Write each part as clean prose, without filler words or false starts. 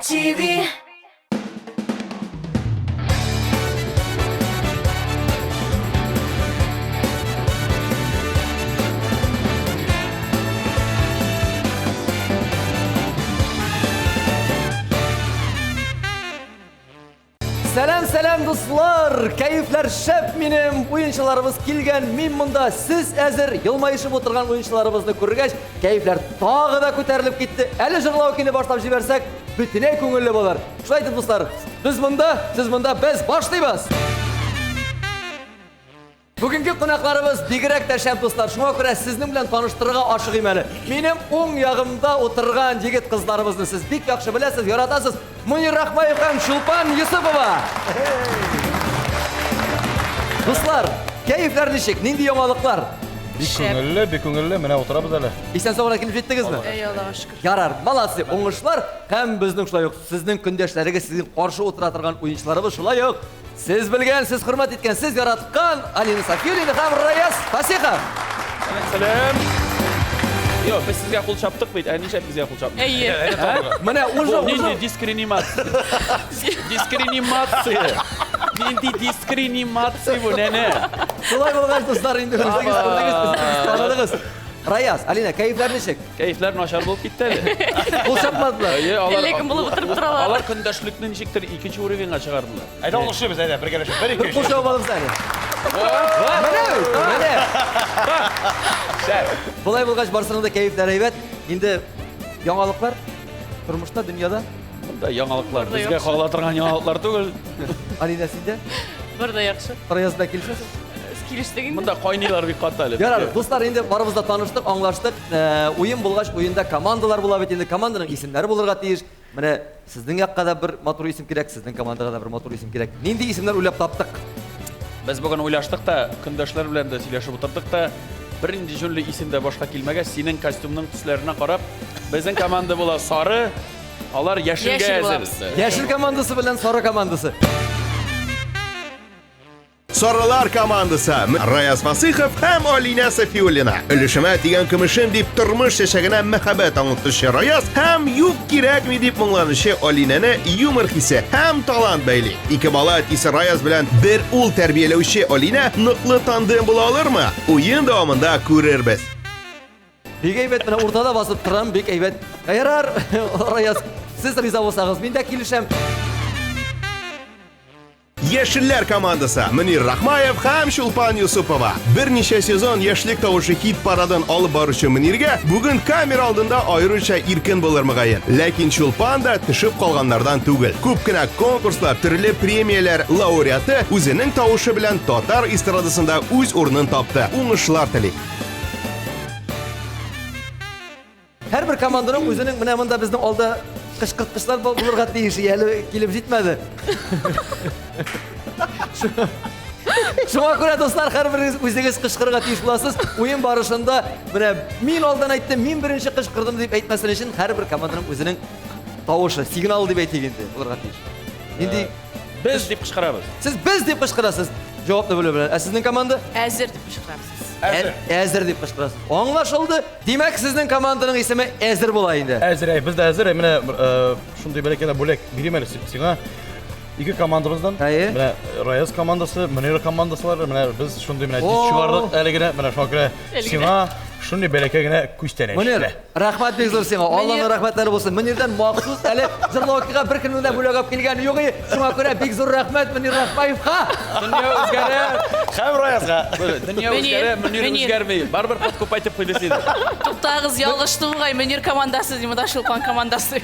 TV. Сәлам, сәлам, дуслар! Кәефләр шәп минем! Уенчыларыбыз килгән, мин монда, сез әзер, елмаешып утырган уенчыларыбызны күргәч, кәефләр тагы да күтәрелеп китте. Әле җырлау көйне башлап җибәрсәк, бөтенләй күңелле булыр. Шулай итеп, дуслар, без монда, сез монда, без башлыйбыз! Бүгенге кунакларыбыз бигрәк тә шәп, дуслар. Шуңа күрә сезнең белән таныштырырга ашыгыйм әле. Минем уң ягымда утырган егет-кызларыбызны сез бик яхшы беләсез, яратасыз. Мунир Рахмаев һәм Чулпан Йосыпова. Дуслар, кәефләр ничек? Нинди яңалыклар? Бик күңелле, бик күңелле. Менә утырабыз әле. Исән-сау гына килеп җиттегезме? Әй, Аллага шөкер. Ярар, молодцы, уңышлар һәм безнең шулай ук сезнең көндәшләрегез, сезнең каршы утыра торган уенчыларыбыз шулай ук Сез белгән, сез хөрмәт иткән, сез яраткан Алина Сафиуллина һәм Раяз Фасихов. Сәлам. Йо, без сезгә кул чаптык бит, ә нишләп безгә кул чапмыйсыз? Әйе. Менә уже Бу уже нинди дискриминация? Дискриминация. Нинди дискриминация бу, нәнә? Шулай булгач, дуслар, инде үзегез күрдегез, үзегез таныдыгыз. Раяз, Алина, кәефләр ничек? Кәефләр начар булып китте әле. Кул чапмадылар. Әйе, алар Әллә кем булып утырып торалар. Алар көндәшлекне ничектер икенче уровеньга чыгардылар. Әйдә алышыбыз, әйдә, бергәләшеп. Бер, ике, Бер кул өч. чабып алыгыз әле. Менә бит, менә. Шәп. Болай булгач, барысының да кәефләре әйбәт. Инде яңалыклар тормышта, дөньяда. Монда яңалыклар, Монда безгә яхшы. кагыла торган яңалыклар түгел. Алина, синдә? Бар да яхшы. Раяз белән килешәсең? Килештек инде. Монда кайныйлар бик каты әле. Ярар, дуслар, инде барыбыз да таныштык, аңлаштык. Э, Уен булгач, уенда командалар була бит инде. Команданың исемнәре булырга тиеш. Менә сезнең якка да бер матур исем кирәк, сезнең командага да бер матур исем кирәк. Нинди исемнәр уйлап таптык? Без бүген уйлаштык та, көндәшләр белән дә сөйләшеп утырдык та, бернинди җүнле исем дә башка килмәгәч, синең костюмның төсләренә карап, безнең команда була сары, алар яшелгә Яшел әзер. булабыз. Яшел командасы белән сары командасы. Сарылар командасы Раяз Фасыйхов һәм Алинә Сафиуллина. Өлешемә тигән көмешем дип тормыш чәчәгенә мәхәббәт аңлатучы Раяз һәм юк кирәкми дип моңланучы Алинәне юмор хисе һәм талант бәйли. Ике бала әтисе Раяз белән бер ул тәрбияләүче Алинә ныклы тандем була алырмы? Уен дәвамында күрербез. Бик әйбәт, менә уртада басып торам, бик әйбәт. Ярар, Раяз, сез риза булсагыз, мин дә килешәм. Яшелләр командасы Мөнир Рахмаев һәм Чулпан Юсупова. Берничә сезон Яшьлек тавышы хит парадын алып баручы Мөниргә бүген камера алдында аеруча иркен булыр мөгаен. Ләкин Чулпан да төшеп калганнардан түгел. Күп кенә конкурслар, төрле премияләр лауреаты үзенең тавышы белән татар эстрадасында үз урынын тапты. Уңышлар телик. Һәрбер команданың үзенең менә монда безнең алда кычкырткычлар булырга тиеш, әле килеп җитмәде. Шуңа күрә, дуслар, һәрберегез үзегез кычкырырга тиеш буласыз. Уен барышында менә мин алдан әйттем, мин беренче кычкырдым дип әйтмәсен өчен һәрбер команданың үзенең тавышы, сигналы дип әйтик инде, булырга тиеш. Нинди Без дип кычкырабыз. Сез без дип кычкырасыз. Җавапны белү белән. Ә сезнең команда? Әзер дип кычкырабыз. Әзер. Әзер дип кычкырасыз. Аңлашылды. Димәк, сезнең команданың исеме әзер була инде. Әзер, әй, без дә әзер. Менә э, шундый бәләкәй генә бүләк бирим әле сиңа. Ике командабыздан. Әйе. Менә Раяз командасы, Мөнир командасылары, менә без шундый менә дис чыгардык әле генә. Менә шуңа күрә сиңа шундый бәләкәй генә күчтәнәч. Мөнир, рәхмәт бик зур сиңа. Алланың рәхмәтләре булсын. Мөнирдән махсус әле җырлаукига бер кемнең дә бүләк алып килгәне юк иде. Шуңа күрә бик зур рәхмәт Мөнир Рахмаевка. Дөнья үзгәрә. Һәм Раязга. Дөнья үзгәрә, Мөнир үзгәрми. Барыбер подкуп айтып куйды сине. Туктагыз, ялгышты бугай. Мөнир командасы, ди, монда Чулпан командасы.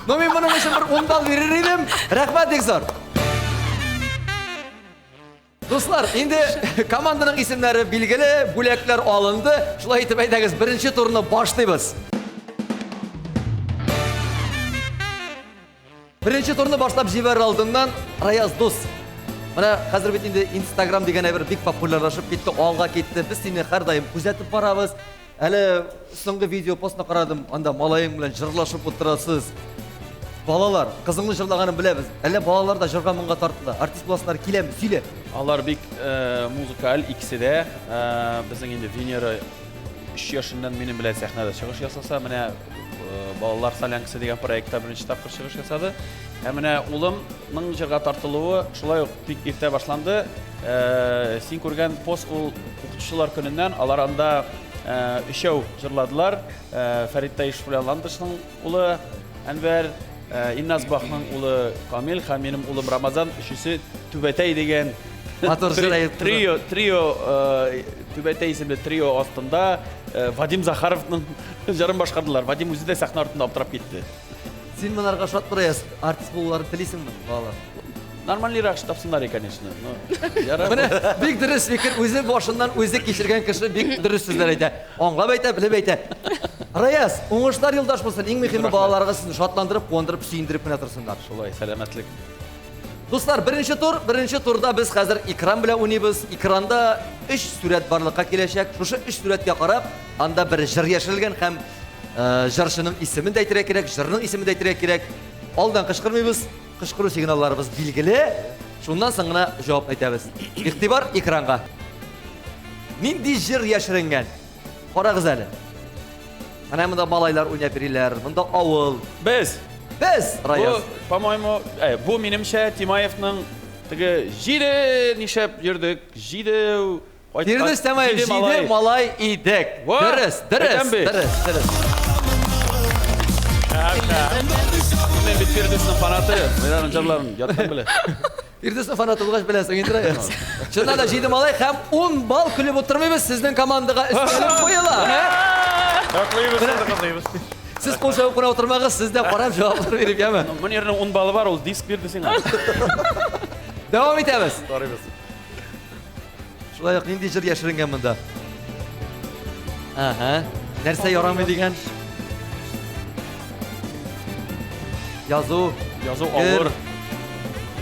Ну мин моның өчен бер 10 балл бирер идем. Рәхмәт бик зур. Дуслар, инде команданың исемнәре билгеле, бүләкләр алынды. Шулай итеп әйдәгез, беренче турны башлыйбыз. Беренче турны башлап җибәрер алдыннан Раяз дус. Менә хәзер бит инде Инстаграм дигән әйбер бик популярлашып китте, алга китте. Без сине һәрдаим күзәтеп барабыз. Әле соңгы видео постны карадым, анда малаең белән җырлашып утырасыз. Балалар, кызыңны җырлаганын беләбез. Әллә балалар да җырга моңга тартыла. Артист буласылар киләме? Сөйлә. Алар бик э, музыкаль икесе дә. Э, безнең инде Венера 3 яшеннән минем белән сәхнәдә чыгыш ясаса, менә э, Балалар солянкасы дигән проектта беренче тапкыр чыгыш ясады. Ә менә улымның җырга тартылуы шулай ук бик иртә башланды. Син күргән пост ул укытучылар көненнән, алар анда өчәү җырладылар. Фәрит Таишев белән Ландышның улы Әнвәр, Инназ Бахның улы Камил һәм минем улым Рамазан өчесе Түбәтәй дигән Матур җыр әйтеп трио, трио, Түбәтәй исемле трио астында Вадим Захаровның җырын башкардылар. Вадим үзе дә сәхнә артында аптырап китте. Син монарга шат Раяз, артист булуларын телисеңме, балалар? Нормальныйрак эш тапсыннар, конечно. Но ярар. Менә бик дөрес фикер, үзе башыннан үзе кичергән кеше бик дөрес сүзләр әйтә. Аңлап әйтә, белеп әйтә. Раяз, уңышлар юлдаш булсын. Иң мөһиме балаларыгыз сезне шатландырып, куандырып, сөендереп кенә торсыннар. Шулай, сәламәтлек. Дуслар, беренче тур, беренче турда без хәзер экран белән уйныйбыз. Экранда өч сурәт барлыкка киләчәк. Шушы өч сурәткә карап, анда бер җыр яшерелгән һәм э, җырчының исемен дә әйтергә кирәк, җырның исемен дә әйтергә кирәк. Алдан кычкырмыйбыз, Кычкыру сигналларыбыз билгеле. Шуннан соң гына җавап әйтәбез. Игътибар экранга. Нинди җыр яшеренгән? Карагыз әле. Менә монда малайлар уйнап йөриләр, монда авыл. Без. Без, Раяз. Бу, по-моему, э, бу минемчә Тимаевның теге җиде нишләп йөрдек, җиде Фирдүс Тямаев җиде малай идек. Дөрес, дөрес, дөрес, дөрес. Мин бит Фирдүснең фанаты. Мин аның җырларын яттан белә. Фирдүснең фанаты булгач беләсең инде, Раяз. Чыннан да җиде малай һәм 10 балл көлеп утырмыйбыз, сезнең командага өстәлеп куела. Котлыйбыз, сезне котлыйбыз. Сез кул чабып кына утырмагыз, сез дә карап җаваплар биреп, яме. Мөнирнең 10 баллы бар, ул диск бирде сиңа. Дәвам итәбез. Карыйбыз. Шулай ук нинди җыр яшеренгән монда? Ага. Нәрсә ярамый дигән? Язу. Язу авыр.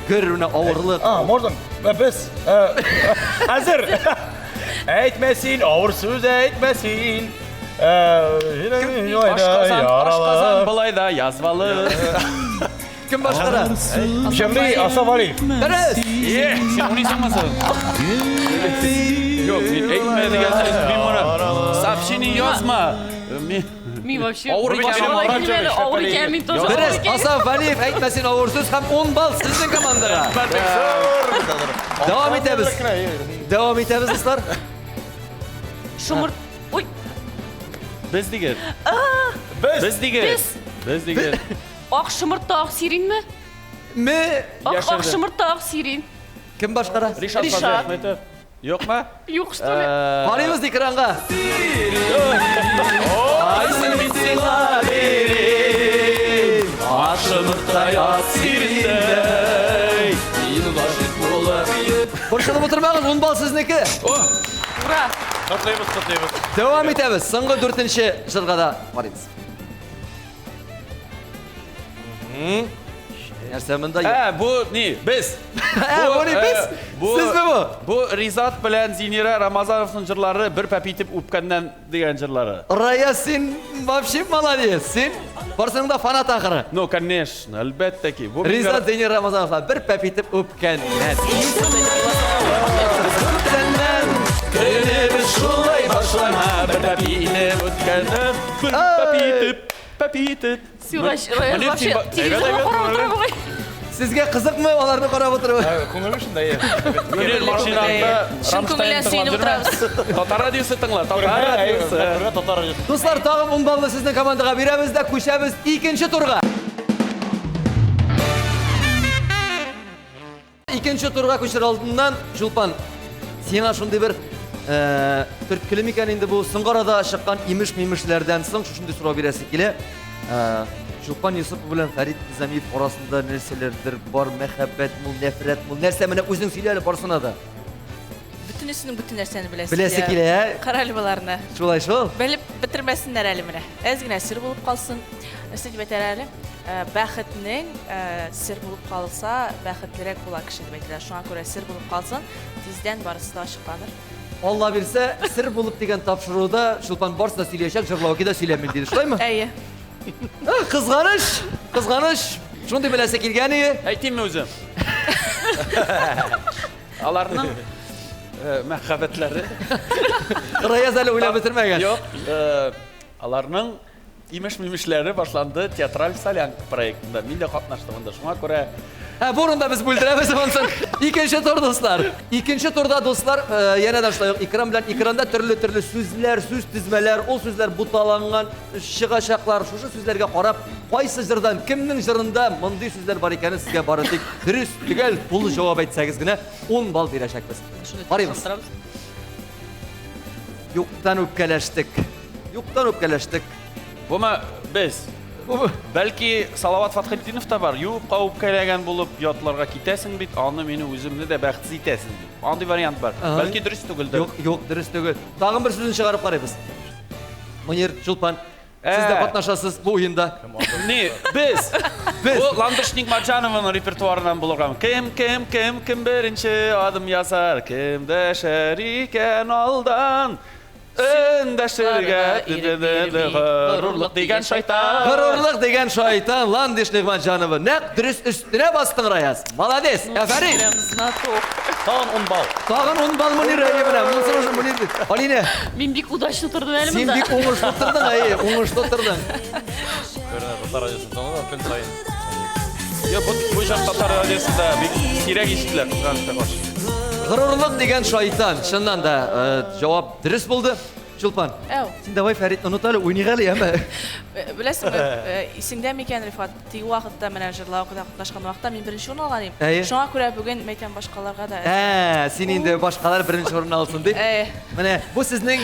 Гөр менә авырлык. А, можно? Без хәзер. Әйтмә син, авыр сүз әйтмә син. Ашказан, ашказан болай да язвалы. Кем башкара? Җәмли Асафалиев. Дөрес! Е, син уйныйсыңмы соң? Юк, мин әйтмә дигән сүз, мин моны сообщение язма. Мин Мин вообще Авыр икән, башыма авыр килмәде, икән, авыр икән, мин тоже авыр Дөрес, икән. Асаф Валиев әйтмә син авыр сүз һәм 10 балл сезнең командага. Дәвам итәбез. Дәвам итәбез, дуслар. Шомырт. Ой, Без дигән. Без. Без дигән. Без. Без дигән. Ак шомырт та ак сиринме? Ме? Ак, ак Яшерде. шомырт та ак сирин. Кем башкара? Ришат Ришат. Фазлыәхмәтов. Юкмы? Юк, что ли? Карыйбыз экранга. Айсын мин сиңа бирим, Ак шомырттай ак сирендәй, Мин гашыйк булып Борчылып утырмагыз, 10 балл сезнеке. Ура! Котлыйбыз, котлыйбыз. Дәвам итәбез. Соңгы дүртенче җырга да карыйбыз. Нәрсә монда? Ә, бу ни? Без. Ә, бу ни без? Сезме бу? Бу Ризат белән Зинира Рамазановның җырлары бер пәп итеп үпкәннән дигән җырлары. Рая, син вообще молодец. Син барсының да фанат ахыры. Ну, конечно, әлбәттә ки. Бу Ризат Зинира Рамазановлар бер пәп итеп үпкәннән. Көнебез шулай башлана, бер пәп итеп үткәннән, бер пәп итеп, пәп итеп. Сюрач, Раяз вообще телевизорны карап утыра бугай. Сезгә кызыкмы аларны карап утыру? Күңеле шунда, е. Мөнир машинаңда Чын күңелдән сөенеп утырабыз. Татар радиосы тыңла, татар радиосы. Татар радиосы. Дуслар, тагын 10 баллны сезнең командага бирәбез дә күчәбез икенче турга. Икенче турга күчер алдыннан, Чулпан, сиңа шундый бер э, төрткеле микән инде бу соңгы арада чыккан имеш-мимешләрдән соң шушындый сорау бирәсе килә. Э, Чулпан Йосыпова белән Фәрит Низамиев арасында нәрсәләрдер бар, мәхәббәт мул, нәфрәт мул. Нәрсә менә үзең сөйлә әле барсына да. Бөтенесенең бөтен нәрсәне беләсе Беләсе килә, ә? Кара әле боларны. Шулай шул. Белеп бетермәсеннәр әле менә. Әз генә сер булып калсын. Нәрсә дип әйтәләр әле? Бәхетнең сер булып калса, бәхетлерәк була кеше дип әйтәләр. Шуңа күрә сер булып калсын, тиздән барысы да ачыкланыр. Алла бирсә, сер булып дигән тапшыруда Чулпан барысы да сөйләячәк, җырлау да сөйләмим диде. Шулаймы? Әйе. Кызганыч, кызганыч. Шундый беләсе килгән иде. Әйтимме үзем? Аларның мәхәббәтләре. Раяз әле уйлап бетермәгән. Юк, аларның. Имеш-мимешләре башланды театраль солянка проектында. Мин дә катнаштым анда. Шуңа күрә Ә бу урында без бүлдерәбез монсын. Икенче тур, дуслар. Икенче турда, дуслар, э, янә дә шулай ук экран белән экранда төрле-төрле сүзләр, сүз тезмәләр, ул сүзләр буталанган чыгачаклар. Шушы сүзләргә карап, кайсы җырдан, кемнең җырында мондый сүзләр бар икәнен сезгә бары тик дөрес, төгәл, тулы җавап әйтсәгез генә 10 балл бирәчәкбез. Карыйбыз. Юктан үпкәләштек. Юктан үпкәләштек. Бумы без? Бәлки Салават Фатхетдинов та бар. Юкка үпкәләгән булып ятларга китәсең бит, аны мине үземне дә бәхетсез итәсең дип. Андый вариант бар. Бәлки дөрес түгелдер. Юк, юк, дөрес түгел. Тагын бер сүзен чыгарып карыйбыз. Мөнир, Чулпан, сез дә катнашасыз бу уенда. Ни, без. Без. Бу Ландыш Нигматҗанованың репертуарыннан булырга. Кем, кем, кем, кем беренче адым ясар, кем дәшәр икән алдан? Эндәшергә горурлык дигән шайтан. Горурлык дигән шайтан, Ландыш Нигъмәтҗанова. Нәкъ дөрес өстенә бастың, Раяз. Молодец, афәрин. Прям знаток. Тагын 10 балл. Тагын 10 балл Мөнир, әйе менә. Монысы уже Мөнир. Алинә. Мин бик удачно тордым әле монда. Син бик уңышлы тордың, әйе, уңышлы тордың. Күренә, татар радиосын тыңлап, көн саен. Юк, бу җыр татар радиосында бик сирәк ишетелә, кызганычка каршы. Горурлык дигән шайтан. Чыннан да, э, җавап Дөрес булды. Чулпан. Әү. Син давай Фәритне оныт әле, уйныйк әле, яме. Э, беләсеңме, э, исеңдә микән, Рифат, теге вакытта менә җырлау катнашкан вакытта мин беренче урын алган идем. Әйе. Шуңа күрә бүген мәйтәм башкаларга да. Ә, син инде башкалар беренче урын алсын дип. Әйе. Менә бу сезнең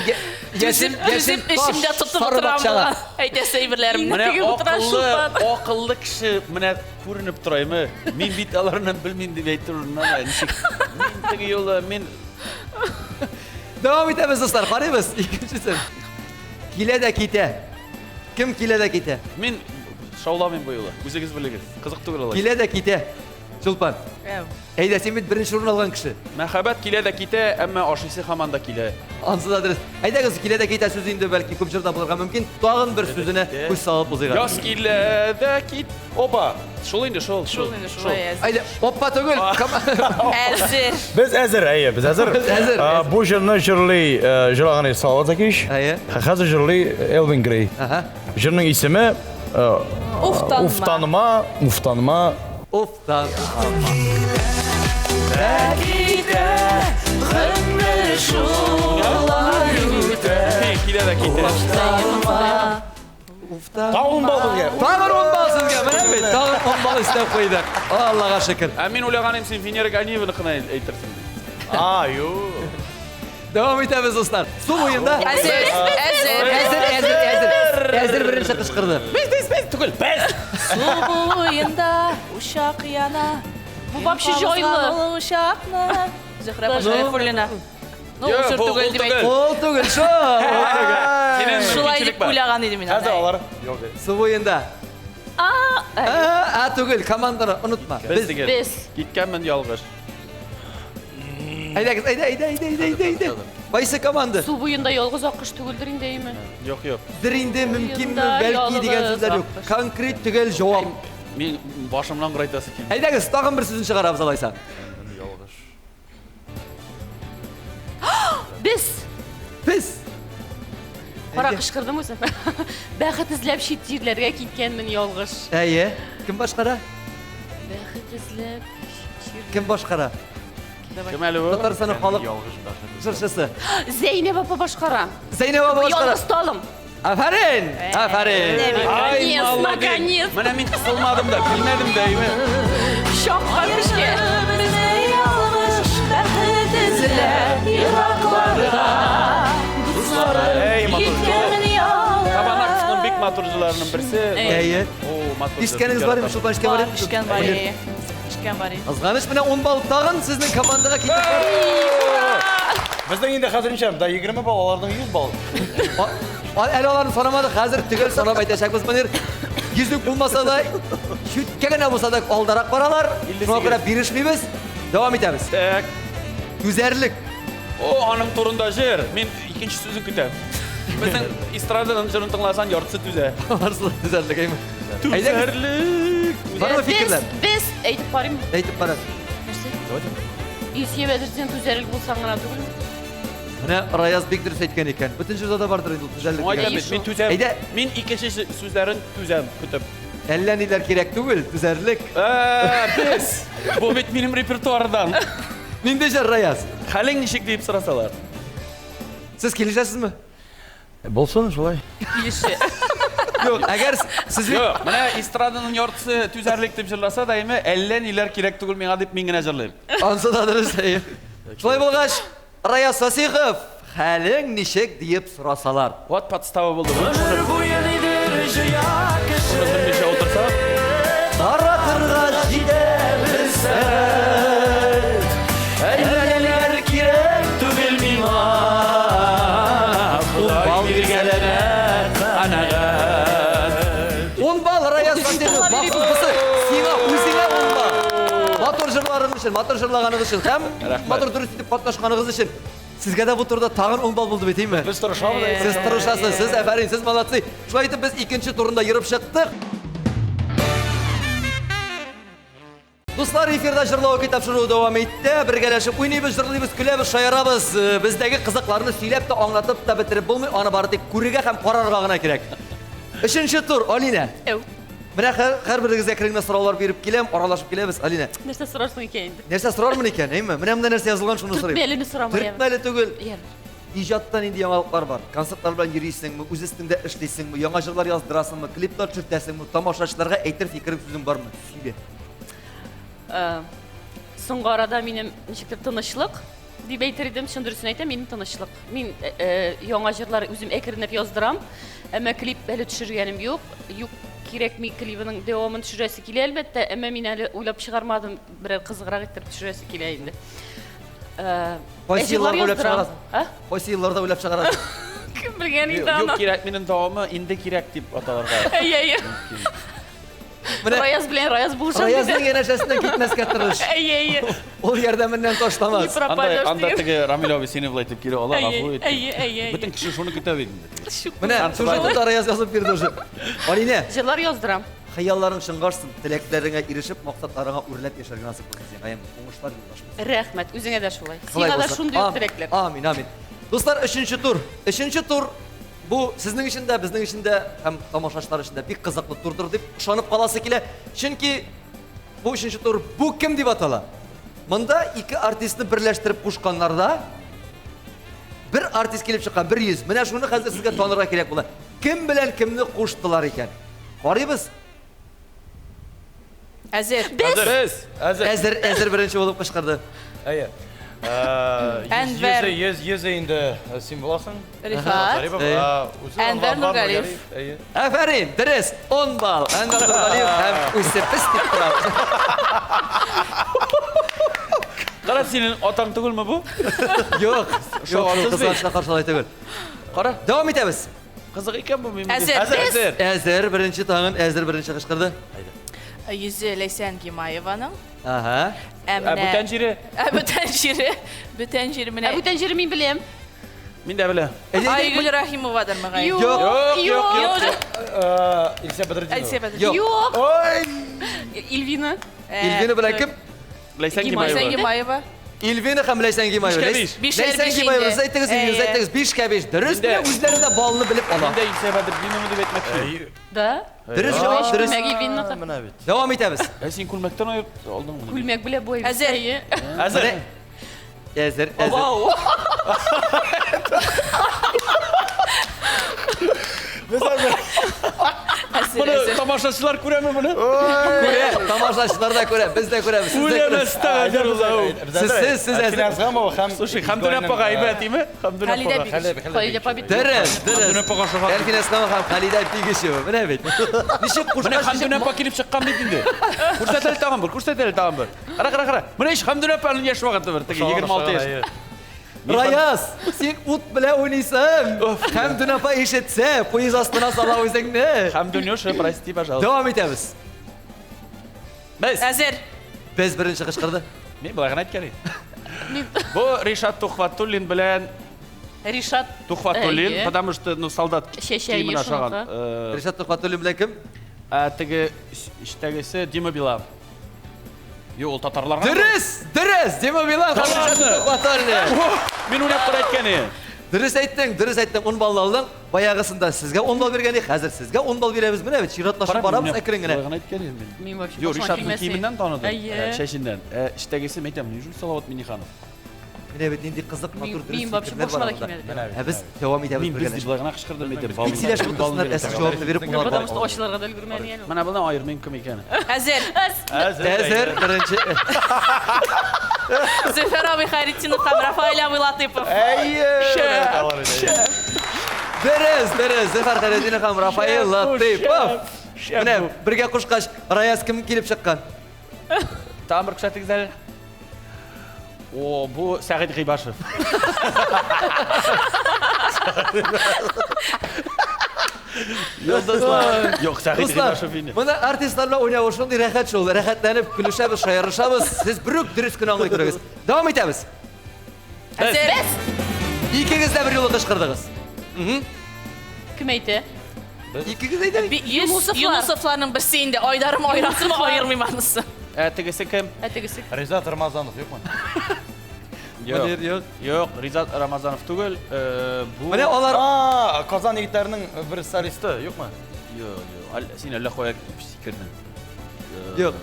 яшел яшел эчемдә тотып утырам моңа. Әйтәсе әйберләрем. Менә акыллы, акыллы кеше менә күренеп тора, әйме. Мин бит аларны белмим дип әйтер урынына ничек. Мин теге юлы мин Дәвам итәбез, дуслар. Карыйбыз. Икенчесе. Килә дә китә. Кем килә дә китә? Мин шауламыйм бу юлы. Үзегез белегез. Кызык түгел алай. Килә дә китә. Чулпан. Әйдә, син бит беренче урын алган кеше. Мәхәббәт килә дә китә, әмма ашыйсы һаман да килә. Ансы да дөрес. Әйдәгез, килә дә китә сүзе инде бәлки күп җырда булырга мөмкин. Тагын бер сүзенә күз салып узыйк. Яз килә дә кит. Опа! Шул инде, шул. Шул инде, шул. Әйдә, опа түгел. Әзер. Без әзер, әйе, без әзер. Без әзер. Бу җырны җырлый, җырлаган Салават Закиевич. Әйе. Хәзер җырлый Элвин Грей. Ага. Җырның исеме Уфтанма. Уфтанма, уфтанма. Уфтанма. Килә дә китә. Уфтанма. Тагын ун балл безгә. Тагын ун балл сезгә. Менә бит, тагын ун балл өстәп куйдык. Аллага шөкер. Ә мин уйлаган идем, син Венера Ганиеваныкын әйтерсең дип. А, юк. Дәвам итәбез, дуслар. Су буенда. Әзер, әзер, әзер, әзер, әзер. Әзер беренче кычкырды. Без, без, без түгел, без. Су буенда учак яна. Бу вообще җайлы. Учакны. Зөһрә апа Шәрифуллина. Ну, ул җыр түгел дип әйт. Ул түгел, шул. Ул түгел. Шулай дип уйлаган идем мин. Хәзер алар юк. Су буенда. А, а түгел, команданы онытма. Без дигән. Без. Киткәнмен ялгыш. Әйдәгез, әйдә, әйдә, әйдә, әйдә, әйдә, әйдә. Кайсы команда? Су буенда ялгыз аккош түгелдер инде, әйеме? Юк, юк. Дер инде, мөмкинме, бәлки дигән сүзләр юк. Конкрет төгәл җавап. Мин башымнан гырайтасы килми. Әйдәгез, тагын бер сүзен чыгарабыз алайса. Ялгыш. Без! Без! Кара кычкырдым үзем. Бәхет эзләп чит җирләргә киткәнмен ялгыш. Әйе. Кем башкара? Бәхет эзләп чит җирләргә. Кем башкара? Кем әле бу? Татарстанның халык җырчысы. Зәйнәб апа башкара. Зәйнәб апа башкара. Ялгыз талым. Афәрин! Афәрин! Ай, Наконец, молодец. наконец. Менә мин кысылмадым да, килмәдем дә, әйме. Шакка көчкә. Эй, матур. Табанаковның бик матур җырларының берсе. Әйе. О, матур. җыр, Ишеткәнегез бар инде, Чулпан ишеткән бар Бар, ишеткән бар, әйе. Ишеткән бар. Кызганыч, менә 10 балл тагын сезнең командага китеп бара. Безнең инде хәзер ничә? Да 20 балл, аларның 100 балл. Әле аларны санамадык, хәзер төгәл санап әйтәчәкбез, Мөнир. Йөзлек булмаса да, чүткә генә булса да алдарак баралар. Шуңа күрә бирешмибез. Дәвам итәбез. Так. Түзәрлек. О, аның турында җыр. Мин икенче сүзен көтәм. Безнең эстраданың җырын тыңласан, яртысы түзә. Барысы түзәрлек, әйме? Түзәрлек. Бармы фикерләр? Без, әйтеп карыйм. Әйтеп кара. Нәрсә? Илсөя Бәдретдин түзәрлек булсаң гына түгелме? Менә Раяз бик дөрес әйткән икән. Бөтен җырда да бардыр инде ул түзәрлек Шуңа дигән. әйтәм бит, мин түзәм. Әйдә. Мин икенче сүзләрен түзәм, көтеп. Әллә ниләр кирәк түгел, түзәрлек. Ә, без! Бу бит минем репертуардан. Нинди җыр, Раяз? Хәлең ничек дип сорасалар. Сез килешәсезме? Булсын шулай. Килеше. Юк, әгәр сез бит Юк, менә эстраданың яртысы түзәрлек дип җырласа да, әйме, әллә ниләр кирәк түгел миңа дип мин генә җырлыйм. Ансы да дөрес, әйе. Шулай булгач, Раяз Фасихов, хәлең ничек диеп сорасалар. Вот подстава булды бу. Гомер буе нидер җыя кеше. Шуны белмичә утырсак. Таратырга җитә белсәң. Әллә ниләр кирәк түгел миңа. Ун балл биргәләмә канәгать. Ун балл, Раяз Фасихов, махсус бусы сиңа, үзеңә ун балл. Матур җырларың өчен, матур җырлаганыгыз өчен һәм матур дөрес итеп катнашканыгыз өчен. Сезгә дә бу турыда тагын ун балл булды бит, әйме? Без тырышабыз. Сез тырышасыз, сез афәрин, сез молодцы. Шулай итеп без икенче турында йөреп чыктык. Дуслар, эфирда җырлау көй тапшыруы дәвам итә. Бергәләшеп уйныйбыз, җырлыйбыз, көләбез, шаярабыз. Бездәге кызыкларны сөйләп тә, аңлатып та бетереп булмый. Аны бары тик күрергә һәм карарга гына кирәк. Өченче тур, Алинә. Әү. Менә һәрберегезгә әкрен генә сораулар биреп киләм, аралашып киләбез, Алинә. Нәрсә сорарсың икән инде? Нәрсә сорармын икән, әйме? Менә монда нәрсә язылган, шуны сорыйм. Төртмәлене сорама, яме. Төртмәле түгел. Яме. Иҗатта нинди яңалыклар бар? Концертлар белән йөрисеңме, үз өстеңдә эшлисеңме, яңа җырлар яздырасыңмы, клиплар төшертәсеңме, тамашачыларга әйтер фикерең, сүзең бармы? Сөйлә. Соңгы арада минем ничектер тынычлык дип әйтер идем, чын дөресен әйтәм, минем тынычлык. Мин яңа җырлар үзем әкренләп яздырам, әмма клип әле төшергәнем юк. Юк, кирәкми клибының дәвамын төшерәсе килә, әлбәттә, әмма мин әле уйлап чыгармадым, берәр кызыграк иттереп төшерәсе килә инде. Кайсы Җырлар елларда уйлап яздырам. чыгарасың? А? Кайсы елларда уйлап чыгарасың? Кем белгән инде аны? Юк, кирәкминең дәвамы инде кирәк дип аталарга. Әйе, әйе. Менә Раяз белән Раяз булышам Раязның диде. янәшәсеннән китмәскә тырыш. Әйе, әйе. Ул ярдәменнән ташламас. Не пропадешь Анда, анда диген. теге Рамил абый сине болай итеп кире ала, Әйе, гафу ит. әйе, әйе, әйе. Бөтен кеше шуны көтә бит инде. Шук. Менә сюжетны да Раяз язып бирде уже. Алинә, Җырлар яздырам. хыялларың чынга ашсын, теләкләреңә ирешеп, максатларыңа үрләп яшәргә насыйп булсын сиңа. Әйе, уңышлар юлдаш булсын. Рәхмәт, үзеңә дә шулай. Шулай Сиңа да булсын. шундый ук теләкләр. Амин, амин. Дуслар, өченче тур. Өченче тур бу сезнең өчен дә, безнең өчен дә һәм тамашачылар өчен дә бик кызыклы турдыр дип ышанып каласы килә. Чөнки бу өченче тур бу кем дип атала? Монда ике артистны берләштереп кушканнар да бер артист килеп чыккан, бер йөз. Менә шуны хәзер сезгә танырга кирәк була. Кем белән кемне куштылар икән? Карыйбыз. Әзер. Без. Әзер. Әзер, әзер беренче булып кычкырды. Әйе. Әнвәр. Йөзе, йөз, йөзе инде син буласың. Рифат. Зарипов, Әйе. үзе Әнвәр Анвар Нургалиев. Әйе. Афәрин, дөрес, 10 балл. Әнвәр Нургалиев һәм үсе пес дип тора. Кара, синең атаң түгелме бу? Юк, юк, Шуңа кызганычка каршы алай түгел. Кара, Дәвам итәбез. кызык икән бу мин. Әзер. Әзер. Әзер беренче тагын, әзер беренче кычкырды. Йөзе Ләйсән Гимаеваның. Ага. Ә Ә бүтән менә җире? Ә бүтән җире, бүтән җире менә. Ә бүтән җире мин беләм. Мин дә беләм. Айгөл Рахимовадыр мөгаен. Юк, Юк, юк, юк, юк. Илсә Бәдретдинова. Әлсә Бәдретдинова. Юк. Юк. Ой! Ильвина. Ильвина белән кем? Ләйсән Гимаева. Ләйсән Гимаева. Гимаева. Ильвина һәм Ләйсән Гимаева. Бишкә биш. Бишәр Ләйсән биш Гимаева, инде. сез әйттегез, Ильвина, сез Әйе. әйттегез, бишкә биш. Дөрес Инде. менә үзләре дә баллны белеп ала. Мин дә Илсә Бәдретдинова дип әйтмәкче. Да. Дөрес җавап, дөрес. Күлмәк Ильвинаныкы. Менә бит. Дәвам итәбез. Ә син күлмәктән аерып алдыңмы? Күлмәк белән бу Әзер. Әйе. Әзер. Менә- Әзер, әзер. Вау. Без әзер. Әзер, Моны әзер. тамашачылар күрәме моны? Күрә, тамашачылар да күрә, без дә күрәбез, сез дә күрәсез. Сез- сез- сез әзер. Әзер. Һәм Слушай, Хәмдүнә апага әйбәт, име? Хәмдүнә Халидә апага. Бигеш. Халидә апа бит. Дөрес, дөрес. Хәмдүнә апага ошаган. Әлфинә Исламова һәм Халидә Бигешева. Менә бит. Ничек Менә кушкач, Хәмдүнә апа килеп чыккан бит инде. Күрсәт әле тагын бер, күрсәт әле тагын бер. Кара, кара, кара. Менә ич Хәмдүнә апаның яшь вакыты бер, теге 26 яшь. Раяз, син ут белән уйныйсың. Хәмдүнә апа ишетсә, поезд астына сала үзеңне. Хәмдүнюша, прости, пожалуйста. Дәвам итәбез. Без. Әзер. Без беренче кычкырды. Мин болай гына әйткән идем. Бу Ришат Тухватуллин белән Ришат Тухватуллин, Әйе. потому что, ну, солдат Чәчә киемен ашаган. шуныкы. Ришат Тухватуллин белән кем? Ә теге эчтәгесе Дима Билан. Юк, ул татарларга. Дөрес, дөрес, Дима Билан һәм Ришат Төхвәтуллин. Мин уйлап кына әйткән идем. Дөрес әйттең, дөрес әйттең, 10 балл алдың. Баягысында сезгә 10 балл биргән идек, хәзер сезгә 10 балл бирәбез. Менә бит чиратлашып барабыз әкрен генә. Шулай гына әйткән идем мин. Мин вообще Юк, башыма Ришатның килмәс киеменнән таныдым, Әйе. чәченнән. Ә эчтәгесе, мин әйтәм, неужели Салават Миңнеханов? Менә бит нинди кызык, матур, дөрес Мин вообще фикерләр башыма бар да анда. килмәде. Ә без дәвам итәбез Мин без дип бергәләшеп. болай гына кычкырдым әйтәм. Бик сөйләшеп утырсыннар, ә сез җавапны биреп унар Потому балл. что ачылырга да өлгермәде әле. Менә моны аермыйм кем икәнен. Әзер. Әзер, беренче. Зөфәр абый Хәйретдинов һәм Рафаэль абый Латыйпов. Әйе! Дөрес, дөрес. Зөфәр Хәйретдинов һәм Рафаэль Латыйпов. Менә бергә кушкач, Раяз кем килеп чыккан? Тагын бер күрсәтегез әле. О, бу Сәгыйть Гыйбашев. Йолдызлар. Юк, Сәгыйть Дуслар, Гыйбашев инде. моны артистлар белән уйнавы шундый рәхәт шул. Рәхәтләнеп көлешәбез, шаярышабыз. Сез берүк дөрес кенә аңлый күрегез. Дәвам итәбез. Әзер. Икегез дә бер юлы кычкырдыгыз. Кем әйтә? Икегез әйтә. Юнусовлар. Юнусовларның берсе инде Айдарым Айратымы аермыйм анысы. Ә тегесе кем? Ә тегесе? Ризат Рамазанов, юкмы? Юк. Юк. Юк, Ризат Рамазанов түгел. Бу Менә алар А, Казан егетләренең бер солисты, юкмы? Юк, юк. Син әллә кая сикердең. Юк.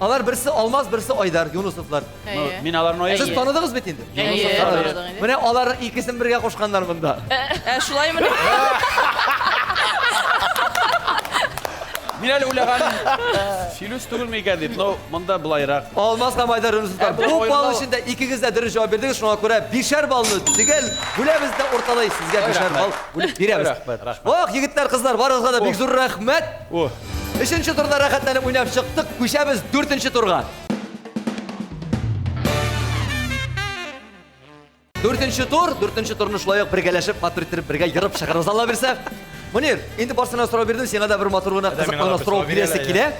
Алар берсе Алмаз, берсе Айдар, Юнусовлар. Ну, мин аларны Сез аермыйм. таныдыгыз бит инде. Әйе, Таныдыгыз. таныдык инде. Менә алар икесен бергә кушканнар монда. Ә шулай мени? Мин әле уйлаган Филүс түгелме икән дип, но монда былайрак. Алмаз һәм Айдар Юнусовлар. Ә, бу Бу балл аермалы- өчен дә икегез дә дөрес җавап бирдегез, шуңа күрә бишәр баллны төгәл бүләбез дә урталай сезгә бишәр балл бүлеп бирәбез. Рәхмәт, рәхмәт. Ох, егетләр, кызлар, барыгызга да бик зур рәхмәт. О. Өченче турда рәхәтләнеп уйнап чыктык, күчәбез дүртенче турга. Дүртенче тур, дүртенче турны шулай ук бергәләшеп, матур иттереп бергә ерып чыгарбыз, Алла бирсә. Мөнир, инде барсына сорау бирдем, сиңа да бер матур гына, Әдә, кызык миңа да гына бер сорау сорау бирәсе бирә әле, килә.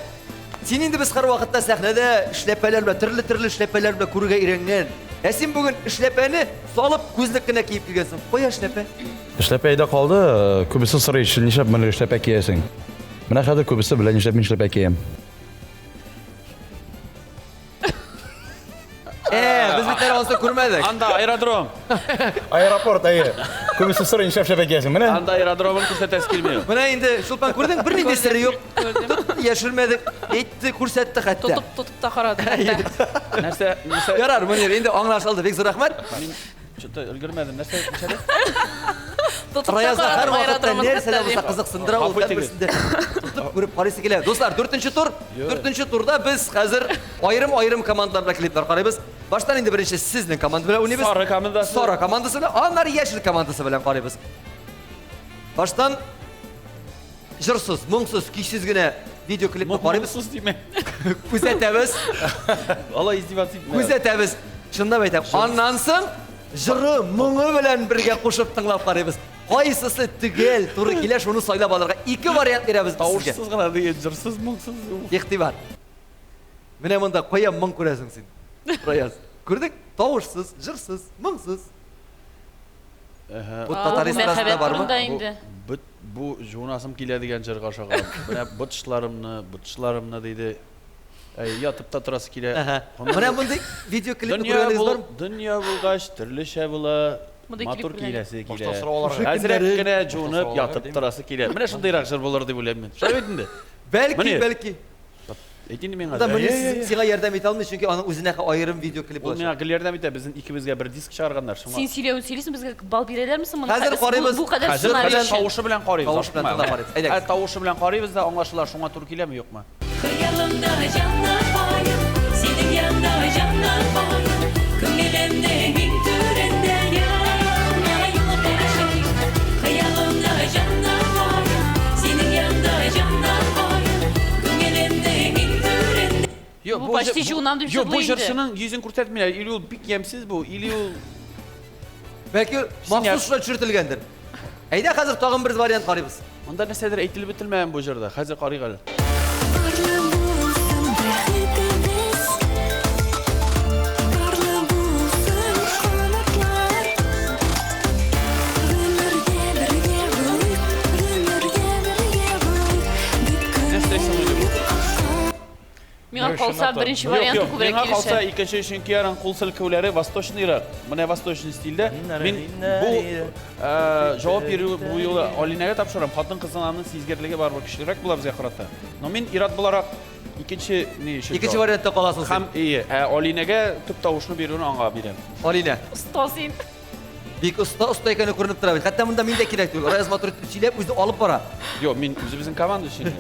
Син инде без һәрвакытта сәхнәдә эшләпәләр белән, төрле-төрле эшләпәләр белән күрергә өйрәнгән. Ә син бүген эшләпәне салып, күзлек кенә киеп килгәнсең. Кая эшләпә? Эшләпә өйдә калды, күбесе сорый, нишләп моны эшләпә киясең? Менә хәзер күбесе белә нишләп мин эшләпә киям. Э, без бит әле ансы күрмәдек. Анда аэродром. Аэропорт, әйе. Күбесе сорый, нишләп эшләпә киясең? Менә. Анда аэродромын күрсәтәсе килми. Менә инде Чулпан күрдең, бернинди сере юк. Тотты, яшермәдек, әйтте, күрсәтте хәтта. Тотып, тотып та карады хәтта. Нәрсә, нәрсә? Ярар, Мөнир, инде аңлашылды. Бик зур рәхмәт. Мин что-то өлгермәдем. Нәрсә, ничәдә? Тотып та Раязда карадым һәрвакытта аэродромын нәрсә дә хәтта булса дим. кызыксындыра, ул Гафу итегез. һәрберсен дә тотып күреп карыйсы килә. Дуслар, дүртенче тур. Дүртенче турда без хәзер аерым-аерым командалар белән клиплар карыйбыз. Баштан инде беренче сезнең команда белән уйныйбыз. Сары командасы. Сары командасы белән, аннары яшел командасы белән карыйбыз. Баштан җырсыз, моңсыз, көйсез генә видеоклипны карыйбыз. Моңсыз димә. Күзәтәбез. Алай издеваться итмә. Күзәтәбез. Чынлап әйтәм. Аннан соң җыры, моңы белән бергә кушып тыңлап карыйбыз. Кайсысы төгәл туры килә, шуны сайлап алырга. Ике вариант бирәбез без сезгә. Тавышсыз гына диген, җырсыз, моңсыз. Игътибар. Менә монда кая моң күрәсең син? Раяз. Күрдең? Тавышсыз, җырсыз, моңсыз. Бу татар Бу эстрадасында мәхәббәт бармы? турында инде. Бу, бу жуынасым килә дигән җырга ошаган. Менә бытышларымны, бытышларымны диде. Әй, ятып та торасы килә. Әһә. Менә мондый видеоклипны Дөнья күргәнегез бул, бармы? дөнья булгач төрлечә була. Мондый клип Матур белән. киләсе килә. Башта сорау аларга. Әзрәк кенә жуынып сорау ятып аларга, торасы килә. Менә шундыйрак җыр булыр дип уйлыйм мин. Шулай бит инде. Бәлки, Мөнир. бәлки. Әйт инде миңа. Монда Мөнир сиңа ярдәм итә алмый, чөнки аның үзенә аерым видеоклип Ул булачак. миңа гел ярдәм итә. Безнең икебезгә бер диск чыгарганнар. Шуңа. Син сөйләвен сөйлисең, безгә балл бирәләрме соң моны? Хәзер карыйбыз. Бу кадәр Хәзер сценарий хәзер өчен. тавышы белән карыйбыз. Тавыш белән ашыкма. тыңлап карыйбыз. Әйдәгез. Ә тавышы белән карыйбыз да аңлашыла, шуңа туры киләме, юкмы? Хыялымда җаннаркаем, синең янда җаннаркаем, Күңелемнең иң түрендә яңа юлдашым. Хыялымда җаннаркаем, синең янда җаннаркаем, Күңелемнең иң түрендә. Юк, Бу почти жуынам дип Юк, бу җырлый инде. җырчының йөзен күрсәтмиләр. Или ул бик ямьсез бу, или ул Бәлки махсус шулай төшертелгәндер. Әйдә хәзер тагын бер вариант карыйбыз. Монда нәрсәдер әйтелеп бетелмәгән бу җырда. Хәзер карыйк әле. Парлы булсын бәхетебез, Парлы булсын канатлар. Гомергә бергә булыйк, гомергә бергә булыйк, дип Нәрсә соң инде бу? Миңа калса, беренче варианты күбрәк килешә. Миңа калса, икенче, чөнки аның кул селкүләре восточныйрак. Менә восточный стильдә. Мин бу җавап бирү бу юлы Алинәгә тапшырам. Хатын-кызның аның сизгерлеге барыбер көчлерәк була безгә карата. Но мин ир-ат буларак икенче ни өчен. Икенче вариантта каласың син. Һәм ие, ә Алинәгә төп тавышны бирүне аңа бирәм. Алинә. Оста син. Бик оста, оста икәне күренеп тора бит. Хәтта монда мин дә кирәк түгел. Раяз матур итеп сөйләп, үзе алып бара. Юк, мин үзебезнең команда өчен.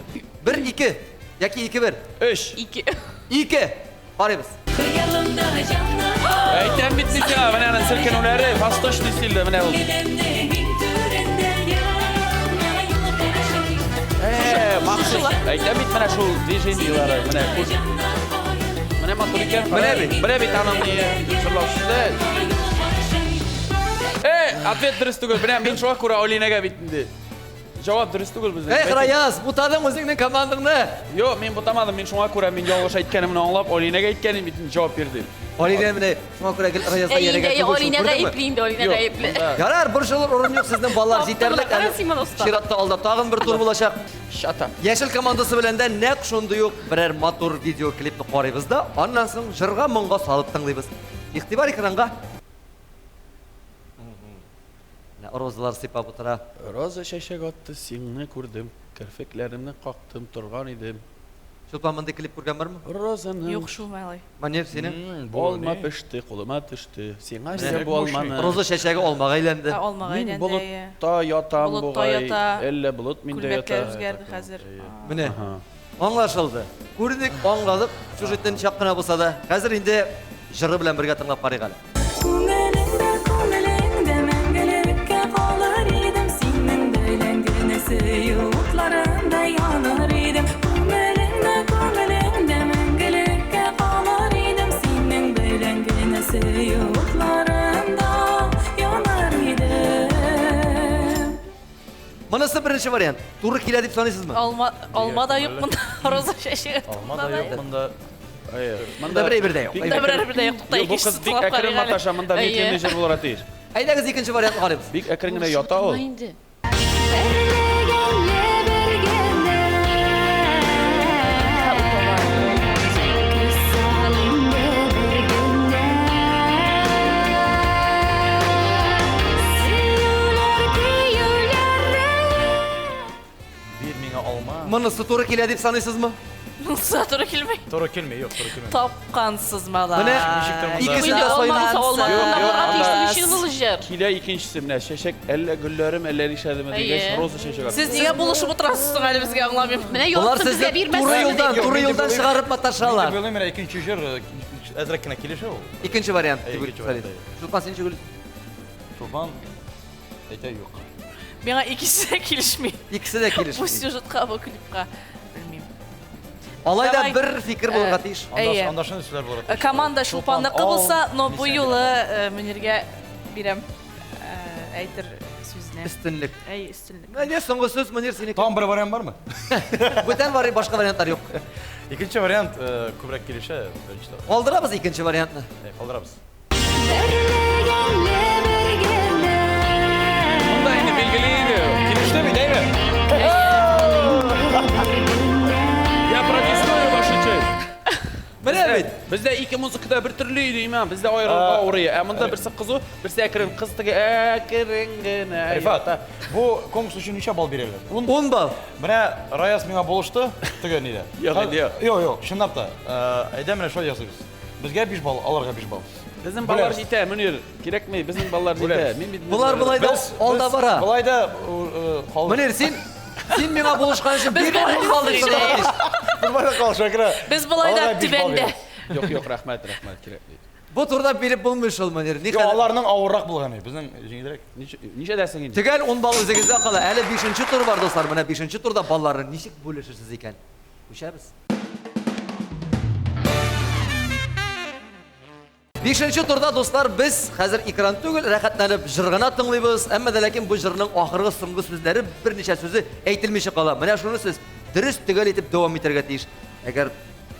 Бер, ике. Яки ике, бер. Өч. Ике. Ике. Карыйбыз. Хыялымда җанлана. Әйтәм бит мин сиңа, менә аның селкенүләре восточный стильдә, менә ул. Э, махсус. Әйтәм бит менә шул движениеләре, менә күз. Менә матур икән. Менә бит. Менә бит аның ни җырлаучысы. Э, ответ дөрес түгел. Менә мин шуңа күрә Алинәгә бит инде. Җавап дөрес түгел безнең. Эх, Раяз, бутадың үзеңнең командаңны. Юк, мин бутамадым. Мин шуңа күрә мин ялгыш әйткәнемне аңлап, Алинәгә әйткәнем бит инде җавап бир дип. Алинә менә шуңа күрә гел Раязга Әй, иярергә инде түгел шул, Алинә күрдеңме? гаепле инде, Алинә Юк, гаепле. монда Ярар, борчылыр урын юк, сезнең баллар җитәрлек. Кара Әле син моны оста. чиратта алда тагын бер тур булачак. Чата. Яшел командасы белән дә нәкъ шундый ук берәр матур видеоклипны карыйбыз да, аннан соң җырга моңга салып тыңлыйбыз. Игътибар экранга. Менә розалар сыйпап утыра. Роза чәчәк атты, сиңне күрдем, керфекләремне кактым, торган идем. Чулпан, мондый клип күргән бармы? Розаның Юк шул, малай. Манер синең? Алма пеште, кулыма төште. Сиңа Менә исә бу алманы. Роза чәчәге алмага әйләнде. Ә, алмага Мин әйләнде, әйе. болытта ятам Болытта бугай. ята. Әллә болыт миндә ята. Күлмәкләр үзгәрде хәзер. Менә. Аңлашылды. Күрдек, аңладык. Сюжеттан чак кына булса да. Хәзер инде җыры белән бергә тыңлап карыйк әле. Күңелеңдә, күңелеңдә мәңгелеккә калыр идем, синең белән генә сөю утларында яныр идем. Күңелеңдә, күңелеңдә мәңгелеккә калыр идем, синең белән генә сөю утларында яныр идем. Монысы беренче вариант. Туры килә дип саныйсызмы? Алма, алма да юк монда, роза чәчәге Алма да юк монда. Монда бер әйбер дә юк. Монда бер әйбер дә юк. Тукта, Юк, бу кыз икенчесе бик тыңлап әкрен карыйк әле. маташа, монда Әйе. медленный җыр булырга тиеш. Әйдәгез икенче вариантны карыйбыз. Бик әкрен генә ята ул. Инде. Бир миңа алма. Монысы туры килә дип саныйсызмы? Монысы да туры килми. Туры килми, юк, туры килми. Тапкансыз, малай. Менә Ничектер монда. икесен Инде дә алма сайлыйбыз. булса алма Юк, турында юк, булырга анда- тиеш түгел ул җыр. Килә икенчесе менә чәчәк, әллә гөлләрем, әллә нишләдеме дигәч, Әйе. роза чәчәк атты. Сез нигә булышып утырасыз соң әле безгә, аңламыйм. Менә Болар яртысын сезне безгә бирмәсен. туры юлдан, Юк, туры мин дип юлдан уйлыйм. чыгарып Мин маташалар. дип уйлыйм, менә икенче җыр әзрәк кенә килешә ул. Икенче вариант Әйе, дип икенче вариант, уйлыйм. Чулпан, син ничек уйлыйсың? Чулпан әйтә юк. Миңа икесе дә килешми. Икесе дә Бу килешми. сюжетка, бу клипка. Белмим. Алай да Давай. бер фикер булырга тиеш. Әйе. Анда шундый сүзләр булырга тиеш. Команда Чулпан, Чулпанныкы ал, булса, но мин бу сиңа юлы бирәм. Мөниргә бирәм әйтер сүзне. Өстенлек. Әй, өстенлек. Менә соңгы сүз Мөнир синеке. Тагын бер вариант бармы? Бүтән вари башка вариантлар юк. Икенче вариант күбрәк килешә, беренче тапкыр. Калдырабыз икенче вариантны. Әй, калдырабыз. Монда инде билгеле инде. Килеште бит, әйме? Я протестую, ваша честь. Менә бит. Бездә ике музыкада бер төрле иде, имам. Бездә аерылга авырый. Ә монда берсе кызу, берсе әкрен. Кыз теге әкрен генә. Рифат, бу конкурс өчен ничә балл бирәләр? 10 балл. Менә Раяз миңа булышты, теге нидә. Юк, инде юк. Юк, юк, чынлап та. Әйдә менә шулай ясыйбыз. Безгә 5 балл, аларга 5 балл. Безнең баллар Бүләбез. җитә, Мөнир. Кирәкми, безнең баллар җитә. Бүләбез. Мин бит Болар болай да Без- алда без бара. Болай да калдык. Мөнир, син син миңа булышкан өчен бик 10 балл дип санарга тиеш. Без болай да калдык, Шакира. Без болай да Аларга 5 балл түбәндә. бирәбез. Юк, юк, рәхмәт, рәхмәт, кирәкми. Бу турда биреп булмый шул, Мөнир. Юк, Никадәр аларның авыррак булганы, безнең җиңелрәк. Ничәдәсең инде? Төгәл 10 балл үзегездә кала. Әле 5 тур бар, дуслар. Менә 5 турда балларны ничек бүлешерсез икән? Күчәбез. 5 турда, дуслар, без хәзер экран түгел, рәхәтләнеп җыр гына тыңлыйбыз. Әмма дә ләкин бу җырның ахыргы соңгы сүзләре берничә сүзе әйтелмичә кала. Менә шуны сез дөрес төгәл итеп дәвам итәргә тиеш. Әгәр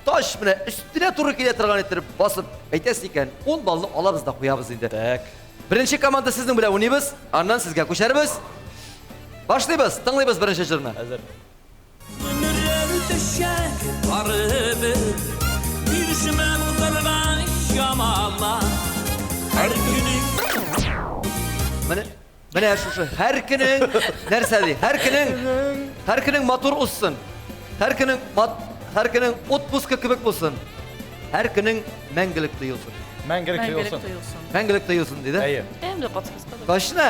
таш менә өстенә туры килә торган итеп басып әйтәсез икән, 10 баллны алабыз да куябыз инде. Так. Беренче команда сезнең белән уйныйбыз, аннан сезгә күчәрбез. Башлыйбыз, тыңлыйбыз беренче җырны. Әзер. Гомерләр төшә барыбер. Бирешмәм утларга чамала. Һәр көнең. Менә менә шушы һәр көнең нәрсә ди? Һәр көнең һәр көнең матур узсын. Һәр көнең мат һәр көнең отпуска кебек булсын. Һәр көнең мәңгелек тоелсын. Мәңгелек Мәңгелек тоелсын. тоелсын. Мәңгелек тоелсын диде. Әйе. Әм дә подсказка. Точно?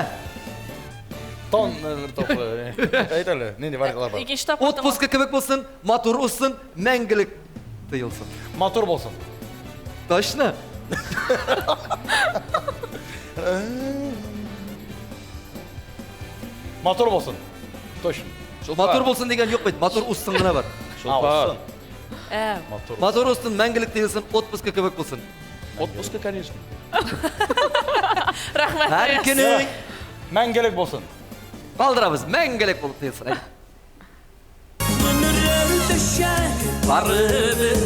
Тон бер тапкыр. Әйт әле, нинди вариантлар бар? Икенче тапкыр Отпуска кебек булсын, матур узсын, мәңгелек тоелсын. Матур булсын. Точно? Матур булсын. Точно. Матур булсын дигән юк бит, матур узсын гына бар. Чулпан. Ә, Матур. Матур узсын, мәңгелек тоелсын, отпуска кебек булсын. Отпуска, конечно. рәхмәт. Һәр Аяз. көнең Мәңгелек булсын. калдырабыз, мәңгелек булып тоелсын. Әйдә. Гомерләр төшә барыбер.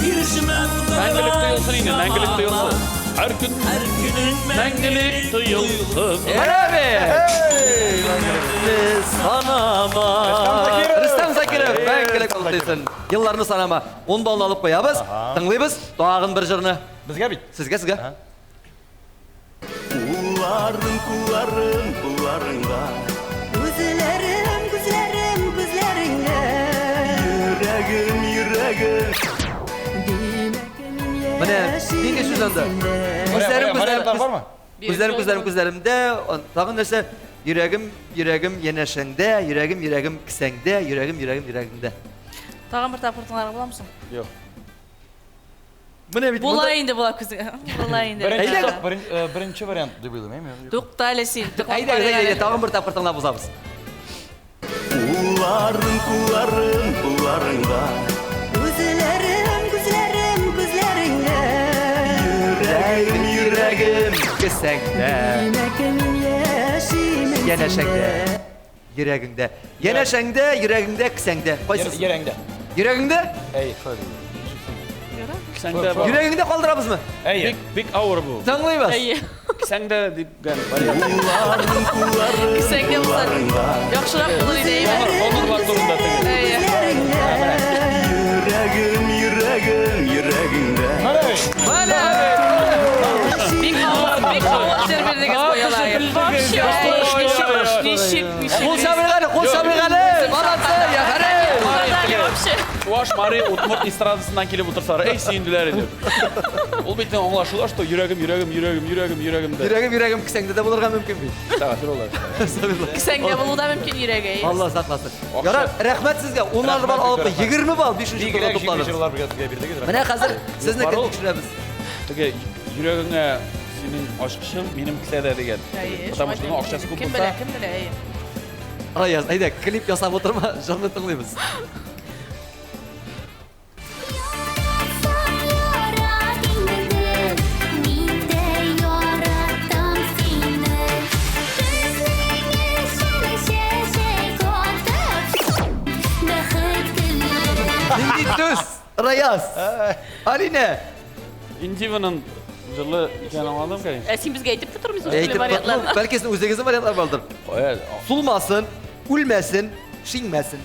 Бирешмәм Мәңгелек утларга тоелсын инде, мәңгелек тоелсын. Һәр көн Һәр көнең мәңгелек тоелсын. Менә бит! Санама. Рөстәм Закиров, мәңгелек булып тоелсын. Елларны санама. 10 баллны алып куябыз. Тыңлыйбыз. Тагын бер җырны. Безгә бит. Сезгә, сезгә. Кулларым, кулларым, кулларыңда. Күзләрем, күзләрем, күзләреңдә. Йөрәгем, йөрәгем. Димәк, мин Менә нинди сүз анда? Күзләрем, күзләрем, Вариантлар бармы? Күзләрем, күзләрем, күзләремдә, тагын нәрсә? Йөрәгем, йөрәгем янәшәңдә, йөрәгем, йөрәгем кесәңдә, йөрәгем, йөрәгем, йөрәгеңдә. Тагын бер тапкыр тыңларга буламы соң? Юк. Менә бит Була монда- инде була күзең. Була инде. Беренче Әйдә. тап- беренче вариант дип уйлыйм, әйме? Тукта әле син. тыңлап Әйдә, карыйк әйдә, әле. әйдә, тагын бер тапкыр тыңлап узабыз. Кулларым, кулларым, кулларыңда. Күзләрем, күзләрем, күзләреңдә. Йөрәгем, йөрәгем кесәңдә, Димәк, мин яшимен янәшәңдә, йөрәгеңдә. Янәшәңдә, йөрәгеңдә, кесәңдә. Кайсысы? Йөрәгеңдә. Йөрәгеңдә? Әйе, шулай дип. Кесәңдә бар. Йөрәгеңдә калдырабызмы? Әйе. Бик бик авыр бу. Тыңлыйбыз. Әйе. Кесәңдә дип гән вариант. Кулларым, кулларым, Кесәңдә булса яхшырак булыр иде, әйме? Донор, донорлар турында теге. Әйе. Йөрәгем, йөрәгем, йөрәгеңдә. Менә бит. Менә Бик авыр, бик авыр җыр бирдегез бу юлы. Вообще. Ничек, ничек, ничек. Кул чабыйк әле, кул чабыйк әле. Молодцы, яфәрин. Угадали вообще. Чуаш, Мари, Удмурт эстрадасыннан килеп утырсалар, эй, сөенделәр иде. Ул бит аңлашыла, что йөрәгем, йөрәгем, йөрәгем, йөрәгем, йөрәгемдә. Йөрәгем, йөрәгем кесәңдә дә булырга мөмкин бит. Әстәгъфирулла. Кесәңдә булу да мөмкин йөрәге. әйе. Алла сакласын. Акча. Ярар, рәхмәт сезгә. Унар балл алып, Рәхмәт, 20 балл 5 турда Бигрәк җиңел тупладыгыз. җырлар безгә бирдегез. Менә хәзер сезнекен Бар ул. тикшерәбез. Теге йөрәгеңә синең ачкычың минем кесәдә дигән. Әйе, Потому шулай что дим. акчасы күп Кем булса, белә, кем белә, әйе. Раяз, әйдә, клип ясап утырма, җырны тыңлыйбыз. Мин дә яратам сине. Безнең өчен чәчәк атып, бәхет гөлләре. Нинди төс? Раяз. Алинә. Индиваның җырлы икәнен аңладым, конечно. Ә син безгә әйтеп тә тормыйсың Әйтеп шул вариантларны. бәлки сез үзегезнең вариантлар бардыр. Кая, Сулмасын, үлмәсен, шиңмәсен.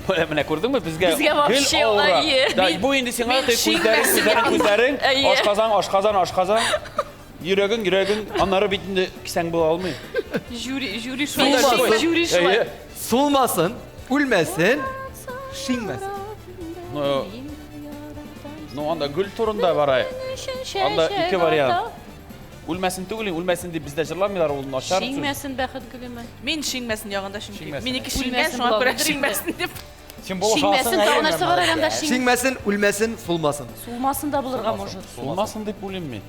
Менә күрдеңме, безгә Безгә гел вообще авыррак. әйе. Да, Мин- бу инде сиңа мин теге күзләрең, шиңмәсен күзләрең, күзләрең, Әйе. ашказан, ашказан, ашказан. Йөрәгең, йөрәгең, аннары бит инде кесәң була алмый. Жюри, жюри шулай. Сулмасын. Жюри шулай. Әйе. Сулмасын, үлмәсен, шиңмәсен. Ну, ну анда гөл турында бар ай. Анда ике вариант. Үлмәсен түгел, үлмәсен дип бездә җырламыйлар, ул начар сүз. Шиңмәсен бәхет гөлеме. Мин шиңмәсен ягында чөнки. Шиңмәсен. Минеке шиңгән, Үлмәсен шуңа күрә була, шиңмәсен дип. Син булышасың. Шиңмәсен тагын нәрсә бар әле анда шиң. Шиңмәсен, үлмәсен, сулмасын. Сулмасын да булырга может. Сулмасын дип уйлыйм мин.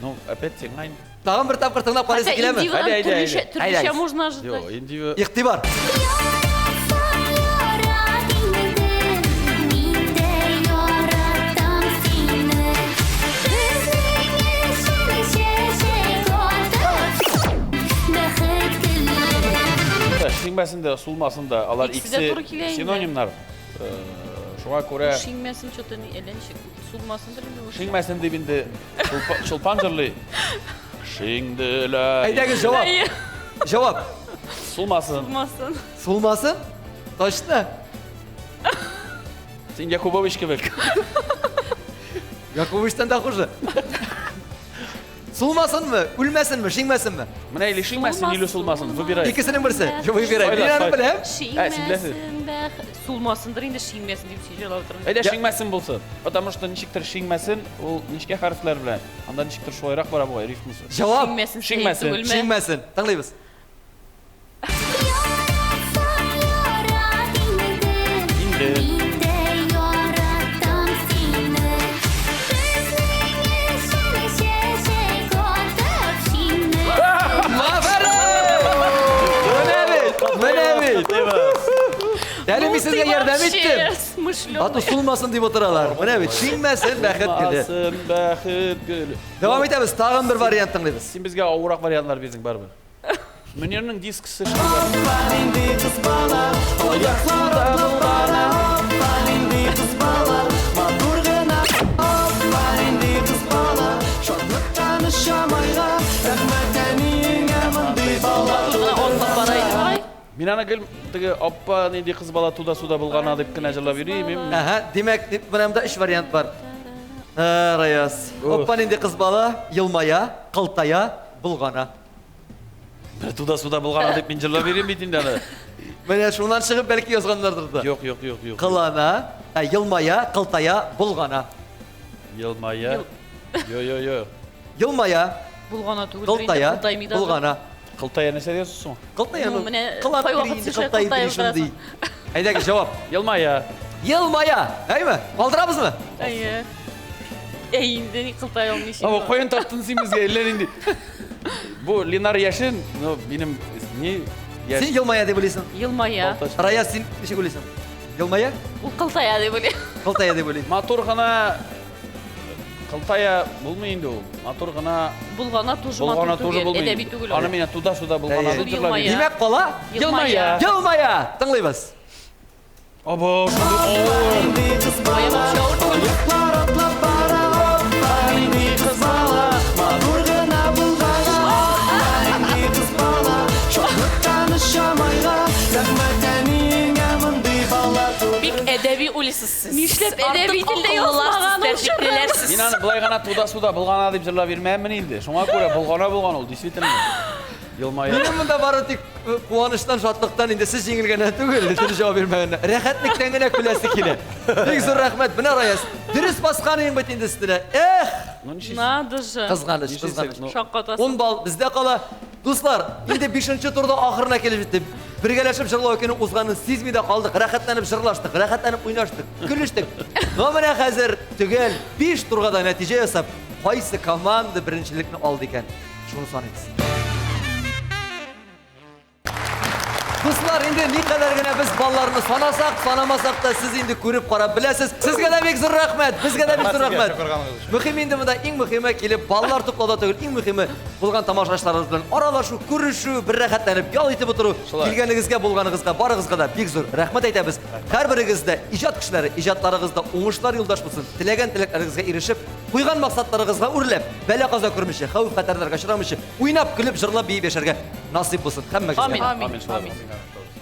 Ну, опять сиңа инде. Тагын бер тапкыр тыңлап карыйсы Хотя киләме? Индивадан Әйдә, әйдә, төрлечә, әйдә. төрлечә Әйдә. можно ожидать. Йо, Индива. Игътибар. Яратсаң ярат инде, мин дә яратам сине. Безнең өчен чәчәк атып, бәхет гөлләре. Шиңмәсен дә, сулмасын да, алар Икесе дә икесе туры килә инде. синонимнар. Шуңа күрә Шиңмәсен что-то не әллә ничек. Сулмасындыр инде ул. шиңмәсен дип инде Чулпан җырлый. Шиңделәр. Әйдәгез җавап. Әйе. Җавап. Сулмасын. Сулмасын. Сулмасын? Точно? Син Якубович кебек. Якубовичтан да хуже. Сулмасынмы, үлмәсенме, шиңмәсенме? Менә или шиңмәсен, или сулмасын. Выбирай. Икесенең берсе. Выбирай. Мин аны беләм. Шиңмәсен, бәх... Сулмасындыр инде шиңмәсен дип син җырлап утырасың. Әйдә шиңмәсен булсын. Потому что ничектер шиңмәсен, ул нечкә хәрефләр белән. Анда ничектер шулайрак бара бугай рифмасы. Җавап. Шиңмәсен, Шиңмәсен. Шиңмәсен. Тыңлыйбыз. Инде. Мин дә яратам сине. Безнең өчен чәчәк атып шиңмәсен. Афәрин! Менә бит, менә бит. Әле мин сезгә ярдәм иттем. Смышленый. Аты сулмасын дип утыралар. Менә бит, шиңмәсен бәхет гөле. Сулмасын бәхет гөле. Дәвам итәбез, тагын бер вариант тыңлыйбыз. Син безгә авыррак вариантлар бирдең барыбер. Мөнирнең дискысы Мин аны гел теге аппа нинди кыз бала туда суда булгана дип кенә җырлап йөрим. Мин Әһә, димәк, менә монда өч вариант бар. Ә, Раяз. Оппа нинди кыз бала, елмая, кылтая, булгана. Бер туда суда булгана дип мин җырлап йөрим бит инде аны. Менә шуннан чыгып бәлки язганнардыр да. Юк, юк, юк, юк. Кылана, ә, елмая, кылтая, булгана. Елмая. Йо, йо, йо. Елмая, Булгана түгелдер инде, кылтая, кылтаймый да. булгана. Кылтая нәрсә диясез соң? Кылтая Ну, ну, менә кыланып кайвакыт йөри инде, син шулай кылтаеп кылтая йөри шундый. Әйдәгез, җавап. Елмая. Елмая, әйме? Калдырабызмы? Әйе. Әй инде ни кылтай алмыйсың. Ама каян таптың син безгә әллә нинди? Бу Ленар Яшин, ну минем ни яшь. Син елмая дип уйлыйсың. Елмая. Балтач. Раяз, син ничек уйлыйсың? Елмая? Ул кылтая дип уйлыйм. Кылтая дип уйлыйм. Матур гына кылтая булмый инде ул. Матур гына Булгана тоже булгана матур тоже түгел, булмый. әдәби түгел. Аны мин туда суда булгана Әйе. дип җырлап Елмая. йөрим. Димәк, кала? Елмая. Елмая. Тыңлыйбыз. Або, шундый авыр. Елмая вообще авыр түгел. Бик әдәби уйлыйсыз сез. Нишләп әдәби Артык телдә акыллылар язмаган ул сез, тәртиплеләр сез. Мин аны былай гына туда суда булгана дип җырлап йөрмәмен инде. Шуңа күрә булгана булган ул, действительно. Елмая. Минем монда бары тик куаныштан, шатлыктан инде сез җиңелгәннән түгел, дөрес җавап бирмәгәннән. Рәхәтлектән генә көләсе килә. Бик зур рәхмәт. Менә Раяз, дөрес баскан идең бит инде өстенә. Эх, Ну ничек? Надо же. кызганыч, Ничек кызганыч. ну, Шаккатасың. 10 балл бездә кала. Дуслар, инде 5 турда ахырына килеп җиттек. Бергәләшеп җырлау көне узганын сизми дә калдык. Рәхәтләнеп җырлаштык, рәхәтләнеп уйнаштык, көлештек. Но менә хәзер төгәл 5 турга да нәтиҗә ясап, кайсы команда беренчелекне алды икән? Шуны саныйбыз. Дуслар, инде никадәр генә без балларны санасак, санамасак та сез инде күреп карап беләсез. Сезгә дә бик зур рәхмәт, безгә дә бик зур Рәхмәт сезгә, рәхмәт. чакырганыгыз өчен. Мөһим инде монда иң мөһиме килеп баллар туплауда түгел, иң мөһиме булган тамашачыларыбыз белән аралашу, күрешү, бер рәхәтләнеп ял итеп утыру. Шулай. Килгәнегезгә, булганыгызга, барыгызга да бик зур рәхмәт әйтәбез. Һәрберегез дә иҗат кешеләре, иҗатларыгызда уңышлар юлдаш булсын. Теләгән теләкләрегезгә ирешеп, куйган максатларыгызга үрләп, бәла-каза күрмичә, хәвеф-хәтәрләргә очрамыйча, уйнап, көлеп, җырлап, биеп яшәргә насыйп булсын һәммәгезгә. Амин. Амин, шулай Амин. булсын.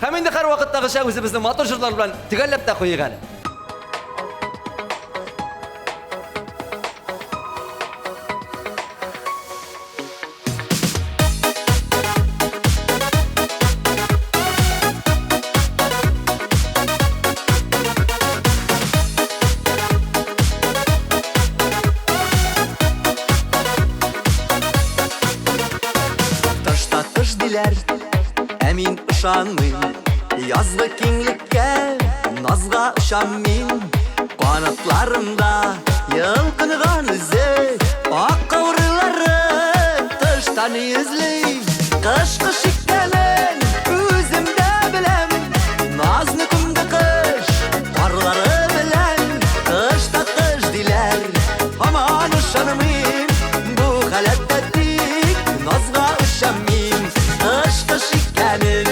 Һәм инде һәрвакыттагыча үзебезнең матур җырлар белән төгәлләп тә куйыйк әле. Тышта кыш диләр, ә мин ышанмыйм. Язгы киңлеккә, назга очам мин. Канатларымда йолкынган үзе, ак каурыйлары тыштан йөзли. Кыш кыш икәнен үзем дә беләм. Назны күмде кыш карлары белән. Кыш та кыш диләр, һаман ышанмыйм. Бу халәттә тик назга очам мин. Кыш кыш икәнен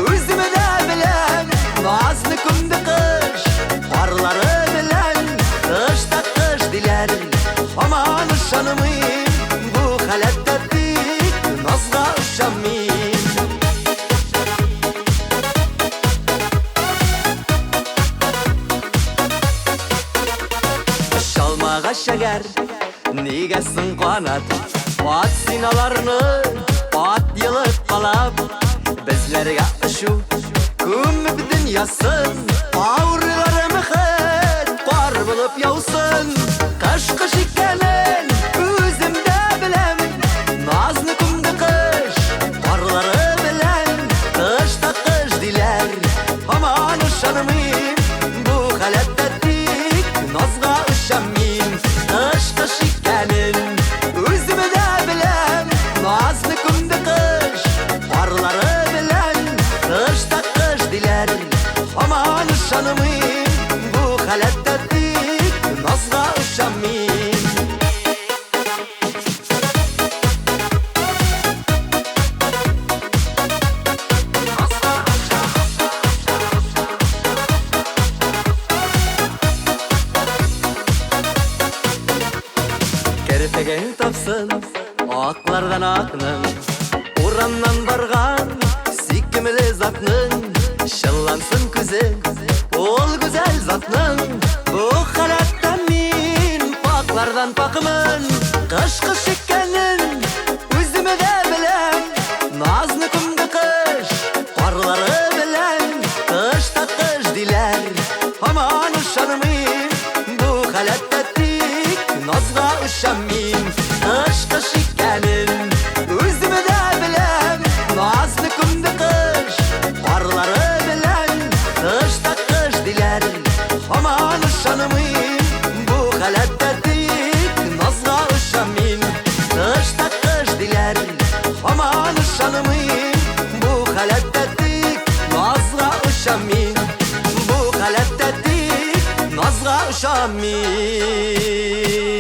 үзем дә беләм. Назны күмде кыш карлары белән. Кыш та кыш диләр, һаман ышанмыйм. Бу халәттә тик назга очам мин. Очалмаган Булмагач әгәр, нигә соң канат? Ат син аларны, ат йолыккалап, Безләргә очу, күмеп дөньясын, Авырыйларым хет, кар булып яусын. Кыш кыш икәнен үзем дә беләм, Назны күмде кыш, карлары белән. Кыш та кыш диләр, һаман ышанмыйм, Бу халәттә тик назга очам мин. Кыш кыш икәнен үзем дә беләм, Назны күмде кыш, карлары белән. Кыш та кыш диләр, һаман ышанмыйм, Бу халәттә тик назга очам мин. Керфеген тапсын аклардан акның, Урамнан барган сөйкемле затның, Чыллансын күзе ул гүзәл затның. Бу халәттә мин пакълардан пакмын. Кыш кыш икәнен үзем дә беләм, Назны күмде кыш, карлары белән. Кыш та кыш диләр, һаман ышанмыйм, Бу халәттә тик назга очам мин. Кыш кыш икәнен үзем дә беләм, Назны күмде кыш, карлары белән. Кыш та кыш диләр, һаман ышанмыйм, Бу халәттә тик назга очам мин. Кыш та кыш диләр, һаман ышанмыйм, Бу халәттә тик назга очам мин. Бу халәттә тик назга очам мин.